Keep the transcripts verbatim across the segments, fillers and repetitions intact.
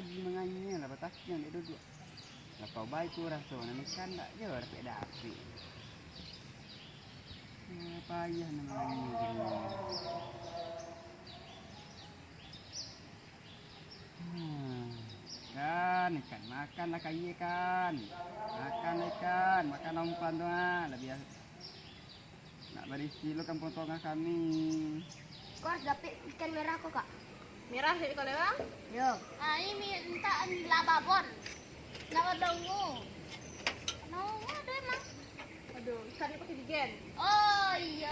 Manganyia lah, batakiang dek duduak. Lapau baik tu raso, nan ikan ndak jo dapek-dapek. Ah, payah nan manganyia gini. Hmm. Kan, ikan, makanlah kayie, kan. Makanlah, ikan, makanlah umpan tu, ah. Labiah nak barisi lo kampuang tongah kami. Ko harus dapek ikan merah ko, Kak. Merah cak iko lai, Bang? Yo. Ah, ini mintak laba bon. Laba dongo. Dongo ado emang. Aduh, ikan ni pakai digen. Oh, iya.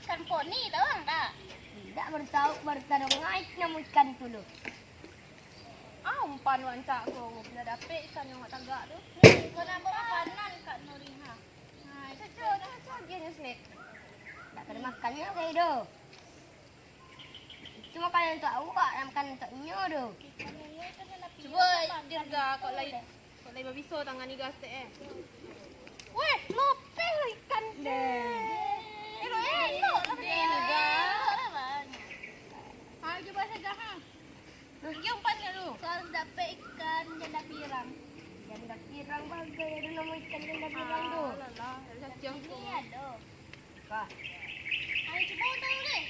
Ikan poni, tahu Bang, tak? Tidak, baru tahu, baru tahu ngai nama ikan itu lo. Ah, umpan rancak ko, bila dapek ikan yang tagak tu. Ni, kau nak bawa makanan kat Nuri, ha? Nah, itu cocok, cocok aja ni, Snack. Tak ada makannya, kayak itu. Itu makanan untuk awak, makanan untuk inyo tu. Cuba dirga, kok lai, kok lai babiso tangan ni gas, eh. Weh, lopeh ikan tu. Elok-elok lah. Elok lah, Bang. Ha, cuba saja, ha. Pergi umpan dulu. Kalau dapek ikan janda pirang. Janda pirang bagai ado namo ikan janda pirang tu. Alah, alah, ado cacing tu. Ini ado. Kah? Ayo cuba tahu deh.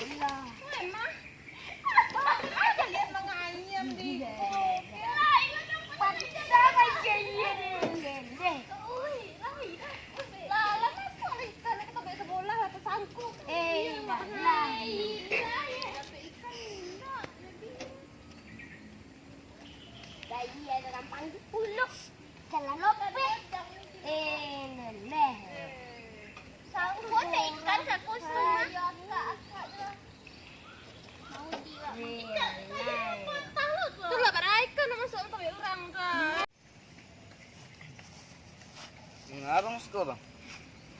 Alah. Weh, Mah. Apa aja lihat menganyam di. Iya. Lah, itu kan pecah bagai iya deh. Deh. Ui, lah, lah. Lah, lah, masuk lah ikan, kita baik sebelah lah, tersangkut. Eh, iya, lah. Iya, iya. Dapek ikan, enggak, jadi. Bayi ada gampang dipuluk. Jalan lopeh. Eh, leleh. Sanggup dek ikan saku setengah. Iya, akak, akak tu. Mau dia. Eh, leleh. Patah lo tu. Tu lah, kada ikan nak masuk sampai orang tu. Manga abang siko, Bang?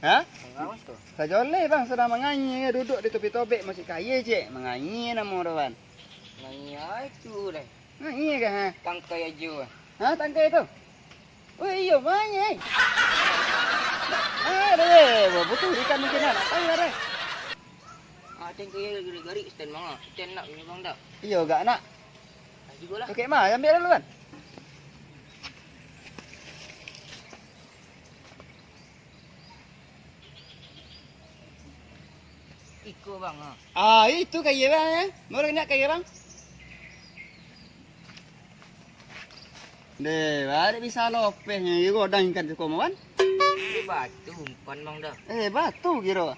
Ha? Manga abang siko? Sajoleh, Bang, sadang manganyia, duduak di topi tobek, masih kayie, cek. Manganyia namo tu, Bang. Manganyia itu, deh. Manganyia kah, ha? Tangkai ajo, Bang. Ha, tangkai tu? Oh, iyo, manganyia, eh. Ah, deh, butuh ikan mungkin, ha? Nak tahu lah, deh. Ah, tangkai garik-garik, stand manga. Stand nak punya, Bang, tak? Iyo, gak nak. Oke, mah, ambil dulu kan. Iko, Bang, ah. Ah, itu kayie, Bang, ya. Mau nak kayie, Bang? Deh, baru bisa lopeh ni, godang ikan tu, kawan. Ini batu umpan, Bang, dah. Eh, batu kiro.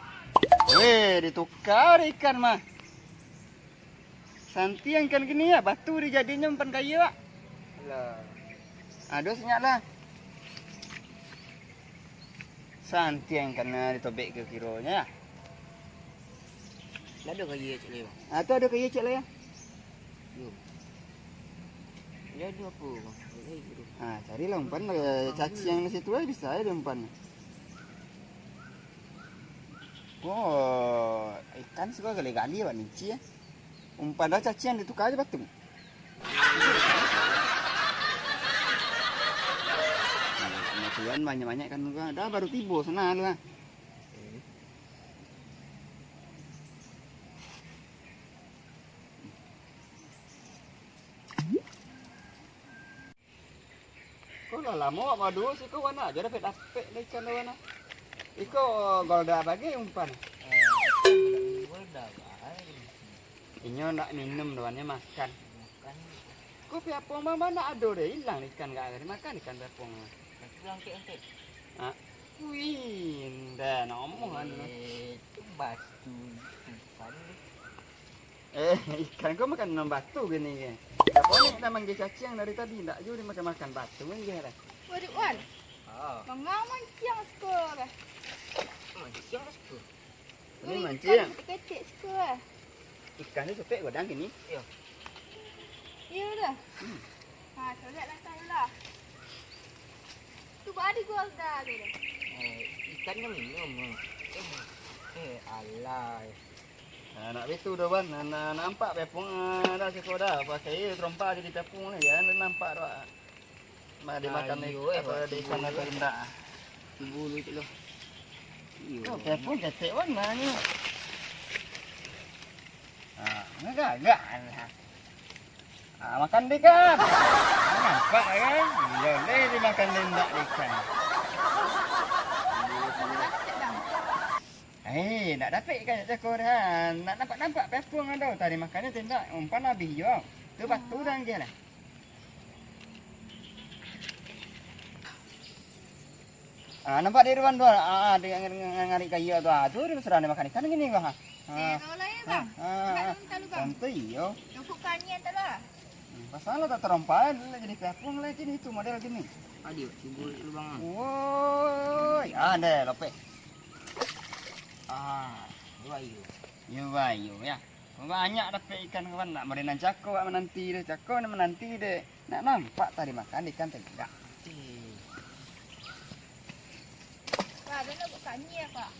Weh, ditukar ikan mah. Santiang ikan kini ya, batu dijadiannyo umpan kayie, Pak. Alah. Ado sinyak lah. Santiang ikan nah ditobek ke kironyo ya. Lah ado kayie cek lai, Bang. Ah, tu ado kayie cek lai ya. Yo. Jadi apo, Bang? Ah, carilah umpan, eh, caciang di situ ai bisa ai diumpan. Oh, ikan suka gali-gali, Pak, ninci, ya. Umpan dah caciang ditukar aja batu. Nah, tuan banyak-banyak kan, dah baru tibo sana lu, ah. Ko lah lamo awak baduo siko, wana ajo dapek-dapek dek ikan tu, wana. Iko Golda bagai umpan. Eh, Golda bagai. Inyo ndak minum doh, inyo makan. Makan. Ko piapuang bana ado deh, ilang ikan gak makan ikan piapuang. Batu angkek-angkek. Ah, wih, indah, nak omong anu. Eh, itu batu, itu kan. Eh, ikan ko makan nan batu gini ke? Apo ni nak manggil caciang dari tadi, ndak juo dimakan-makan batu kan dia dah. Waduh, Wan. Ah. Mangang manciang siko lah. Manciang siko. Ini manciang. Ikan ketek-ketek siko lah. Ikan tu sepek godang gini. Iya. Iya dah. Hmm. Ha, coba lah, coba lah. Tu bari gua dah tu dah. Eh, ikan kan minum. Eh, eh, alai. Nah, nak betu dah, Wan. Nah, nah, nampak pepung, ah, dah cukup dah. Pakai terompa jadi pepung lah, ya. Nampak dah. Mah, dia makan ni, eh, apa, di sana tu indak. Bulu tu loh. Tu, telepon ketek warnanyo. Ah, ngagagak lah. Ah, makan dek kan. Nampak kan? Boleh dimakan dek indak dek kan. Eh, nak dapek ikan cako dah. Nak nampak-nampak pepuang ado. Tadi makannyo tindak umpan habis jo. Tu batu dah angkeh lah. Ah, nampak di ruan tu. Ah, ah, di ngarik kayu tu. Ah, tu di sudah makan ikan gini kau. Ha. Eh, kalau lain, Bang. Ah, ah, ah. Santai iyo. Cukup kanian tu lah. Hmm, pasal lah tak terompa, lah jadi pepuang lah jadi itu model gini. Aduh, timbul lubang. Woi, ah, deh, lopek. Ah, dua iyo. Yo, bayo, ya. Banyak dapek ikan kawan, nak marinan cako, wak menanti deh, cako nak menanti deh. Nak nampak tadi makan ikan tegak. Wah, ado nak bukani ya, Pak?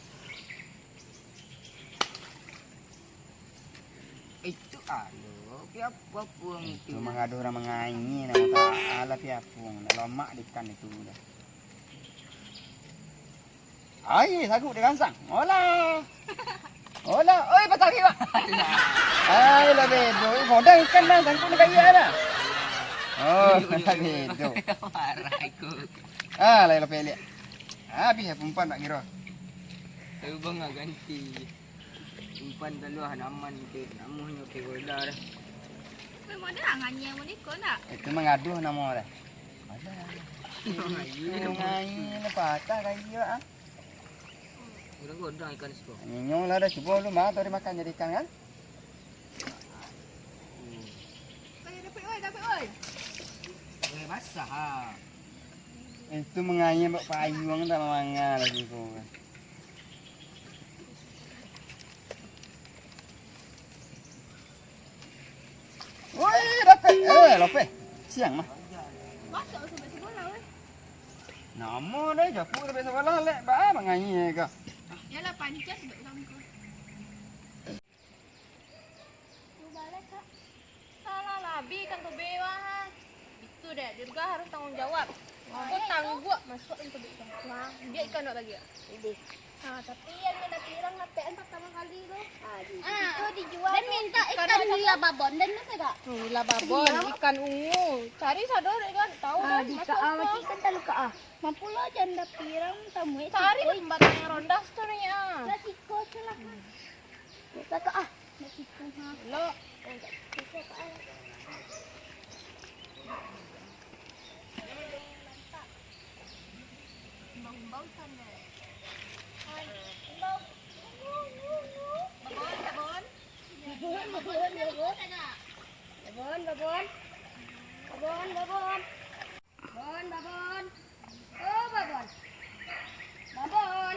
Itu alo, piapuang itu. Itu mangaduh urang mangayi, namo tak alah piapuang, nak lomak di ikan itu dah. Ai, saguik diransang. Olah. Olah. Oi, patah kaki, Pak. Ai, lah bedo. Eh, modal ikan dah, sangkut ni kaya dah. Oh, lah bedo. Marah aku. Ah, lah, lah pelik. Habis lah umpan nak kira. Tapi bang, ah, ganti. Umpan taluah naman ke, namuhnyo ke golda dah. Memang dah nganyang maniko nak? Itu mangaduh namo dah. Alah. Itu ngai, patah kaki, Pak, ah. Godang-godang ikan siko. Nyo lah dah cubo lu mah, tadi makan jadi ikan kan? Oi, dapek, oi, dapek, oi. Oi, basah, ha. Itu mangayi bak payuang tak mamanga lagi ko. Woi, dapek. Eh, lopeh. Siang mah. Masak sampai sebelah, weh. Namo deh, japu sampai sebelah, lek. Ba, mangayi ka. Yalah, pancas dek sangko. Salah labi ikan tobe wah. Itu deh, dirga harus tanggung jawab. Kau tangguak masuk ikan tobe tu. Wah, biar ikan dok bagi. Ini. Ha, tapi yang nak pirang lapek kan pertama kali tu. Ha, di situ dijual. Dan minta ikan nila babon dan masa tak? Nila babon, ikan ungu. Cari sado dek kan, tahu kan? Di ka ah, macam ikan taluka ah. Mampu lo janda pirang tamu. Cari tempat yang rondah situ ni ah. Lah siko silakan. Lah ka ah. Lo. Babon, babon. Babon, babon. Babon, babon. Babon, babon. Oh, babon. Babon.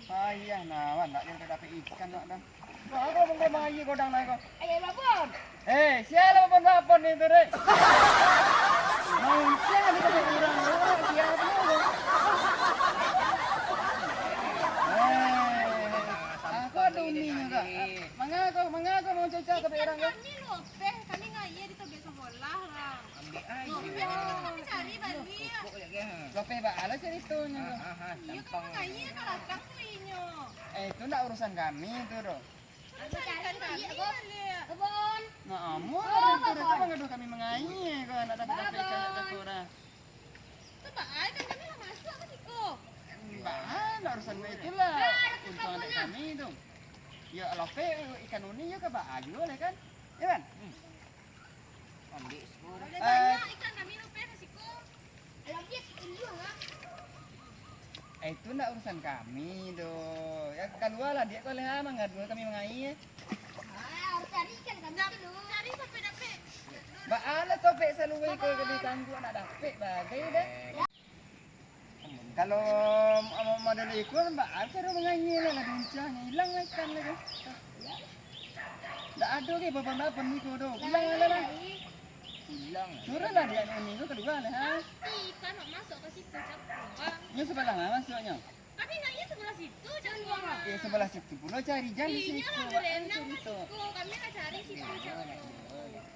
Payah nah, wan, nak dia dapek ikan nak dah. Wah, kau mungkin mangayi godang nah kau. Ayo, babon. Eh, siapa babon-babon itu, Rek? Mancang di tempat orang, orang siapa tu? Eh, aku ada uni juga. Mangga kau, mangga kau mau cocok tapi orang kau? Kami lopeh, kami ngayi di tebek sebelah lah. Ambil aja. Loh, biar kita kami cari balik. Pokok lagi, ha. Sampai ba alah caritonyo tu. Ah, ah, ah, iyo, kan makanya ke belakang tu inyo. Eh, itu ndak urusan kami tu doh. Urusan ikan kami balik. Babon. Nah, amun itu dah mangaduh kami mangayi, kau nak dapat-dapat ikan tak tahu dah. Tu ba ai kan kami lah masuk ke siko. Ba ai, ndak urusan itulah. Untung dek kami tu. Ya, lopeh ikan uni ya ke ba ai juo lah kan? Ya kan? Hmm. Ambil sepuluh. Boleh banyak ikan kami lopeh ka siko. Alah, biak ikan juo lah. Eh, itu ndak urusan kami tu. Ya, kalualah diak kau leh, ah, mangaduah kami mangayi. Ah, harus cari ikan kami tu. Cari sampai dapek. Ba alah topek saluweh kau ka ditangguak nak dapek bagai dah. Kalau mo-, model iko, ba a caro mangayi lah, lah guncang, ilang lah ikan lah tu. Ndak ado ge babon-babon iko tu. Ilang lah lah. Ilang. Suruhlah diak uni ko kalua lah, ha. Pasti ikan nak masuk ka situ, cakung, Bang. Nyo sabalah ma masuknyo? Tapi nak iya sebelah situ, cari. Eh, sebelah situ pulo cari, jan di situ. Inyo lah berenang ka siko, kami lah cari situ, cari.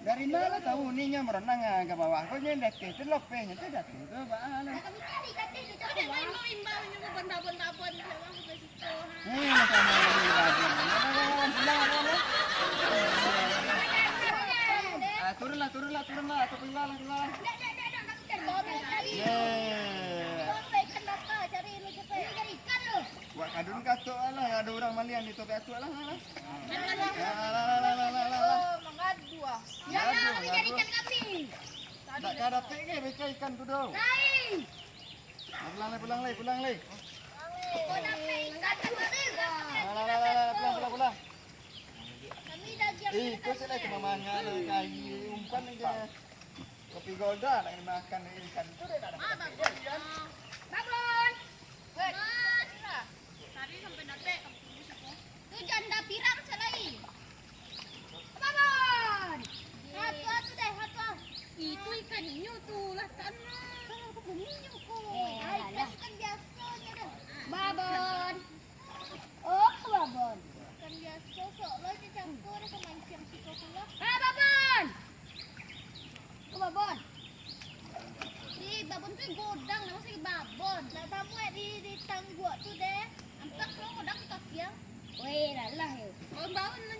Dari ma lah tahu ni nyo merenang ah, ka bawah ko, nyo dakek tu lopeh, nyo tu dakek tu, baa lah. Nah, kami cari dakek tu, cari. Ada imbau-imbau nyo, babon-babon, babon, di bawah, babon situ, ha. Eh, macam mana ni, babon? Pulang, pulang, pulang. Ah, turunlah, turunlah, turunlah, atau keluarlah, keluarlah. Dak, dak, dak, dak, kami cari. Turun tadi. Yeay. Turun, ikan bakar, cari lu cepat. Cari ikan lu. Buat kadun katok lah, ada urang maliang di topik atuk lah, lah. Alah, alah, alah, alah, alah, alah. Oh, mangadu ah. Jangan, jangan, mangadu. Cari ikan kami. Dak ka dapek ke beko ikan tu doh. Lain. Pulang lai, pulang lai, pulang lai. Kau dapek ikan tu, Bang. Alah, alah, alah, alah, pulang, pulang, pulang. Kami dagiang. Eh, kau sih lah cuma mangan, kai umpan aja. Kopi Golda nak dimakan ikan tu dah nak dapat. Ah, babon. Babon. Hei. Babon. Tadi sampai dapat kamu tunggu situ. Tu janda pirang salai. Babon. Satu, satu deh, satu. Itu ikan inyo tu lah tanah. Kalau aku bumi inyo ko. Eh, ah, ikan, alah. Ikan biasanya dah. Babon. Oh, babon. Ikan biaso, sok lo campur ka mancing siko pulo. Ah, babon! Ko babon. Di babon tu godang, namo sih babon? Nak tamuak di, di tangguak tu deh. Ampak lo godang tu kaki ah. Weh, lalah yo. Babon-babon lo